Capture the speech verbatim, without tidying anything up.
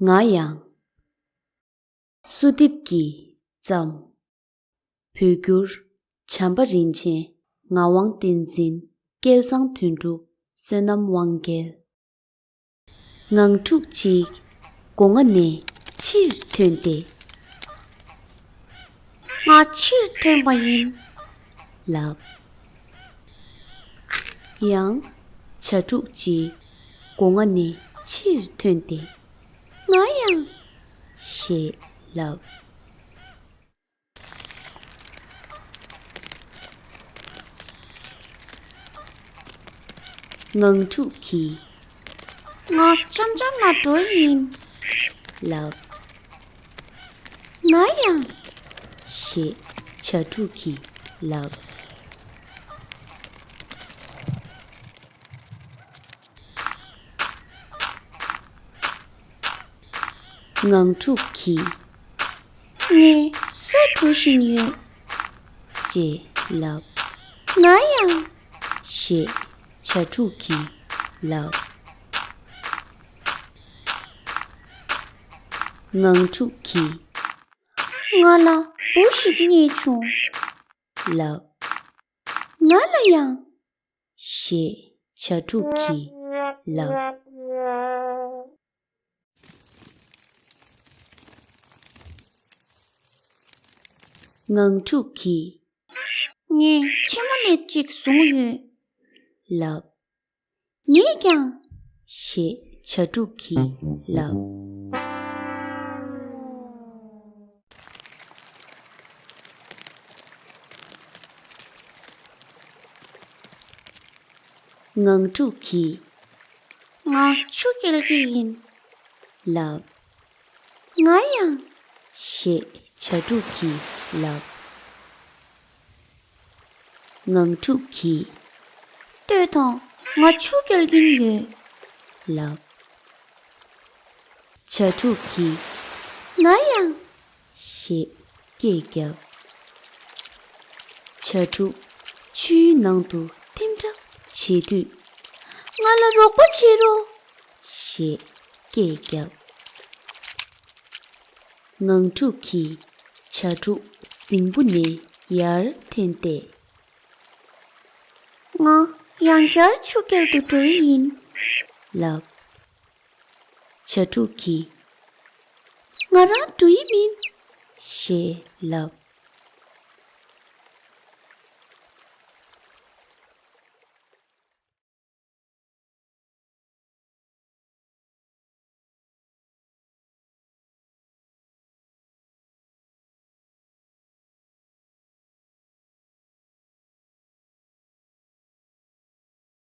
ང་ཡང་། བསུ་དེབ་ཀྱིས་བརྩམས། བོད་བསྒྱུར། བྱམས་པ་རིན་ཆེན། ངག་དབང་བསྟན་འཛིན། སྐལ་བཟང་དོན་གྲུབ། བསོད་ནམས་དབང་རྒྱལ། ངང་ཕྲུག་གཅིག་སྒོ་ང་ནས་ཕྱིར་ཐོན་ཏེ། ང་ཕྱིར་ཐོན་པ་ཡིན། ལབ། ཡང་། བྱ་ཕྲུག་གཅིག་སྒོ་ང་ནས་ཕྱིར་ཐོན་ཏེ། ང་ཡང་། ཞེས་ལབ། ངང་ཕྲུག་གིས། ང་འཆམ་འཆམ་ལ་འགྲོ་ཡིན། ལབ། ང་ཡང་། ཞེས་བྱ་ཕྲུག་གིས་ལབ། ངང་ཕྲུག་གིས། ངས་སོ་འཁྲུ་བཞིན་ཡོད། ཅེས་ལབ། ང་ཡང་། ཞེས་བྱ་ཕྲུག་གིས་ལབ། ངང་ཕྲུག་གིས། ང་ལ་འབུ་ཞིག་རྙེད་བྱུང་། ལབ། ང་ལ་ཡང་། ཞེས་བྱ་ཕྲུག་གིས་ལབ། ངང་ཕྲུག་གིས། ངས་ཕྱེ་མ་ལེབ་ཅིག་བཟུང་ཡོད། ལབ། ངས་ཀྱང་། ཞེས་བྱ་ཕྲུག་གིས་ལབ། ངང་ཕྲུག་གིས། ང་ཆུ་སྐྱལ་གྱི་ཡིན། ལབ། ང་ཡང་། ཞེས་བྱ་ཕྲུག་གིས་ལབ། ངང་ཕྲུག་གིས། ལྟོས་དང་། ང་ཆུ་སྐྱལ་གྱིན་ཡོད། ལབ། བྱ་ཕྲུག་གིས། ང་ཡང་། ཞེས་སྐད་བརྒྱབ། བྱ་ཕྲུག་ཆུའི་ནང་དུ་ཐིམ་ཐག་བྱེད་དུས། ང་ལ་རོགས་པ་བྱེད་རོགས། ཞེས་སྐད་བརྒྱབ། ངང་ཕྲུག་གིས་བྱ་ཕྲུག་རྫིང་བུ་ནས་ཡར་འཐེན་ཏེ། ང་ཡང་བསྐྱར་ཆུ་སྐྱལ་དུ་འགྲོ་ཡི་ཡིན། ལབ། བྱ་ཕྲུག་གིས། ང་རང་འགྲོ་ཡི་མིན། ཞེས་ལབ།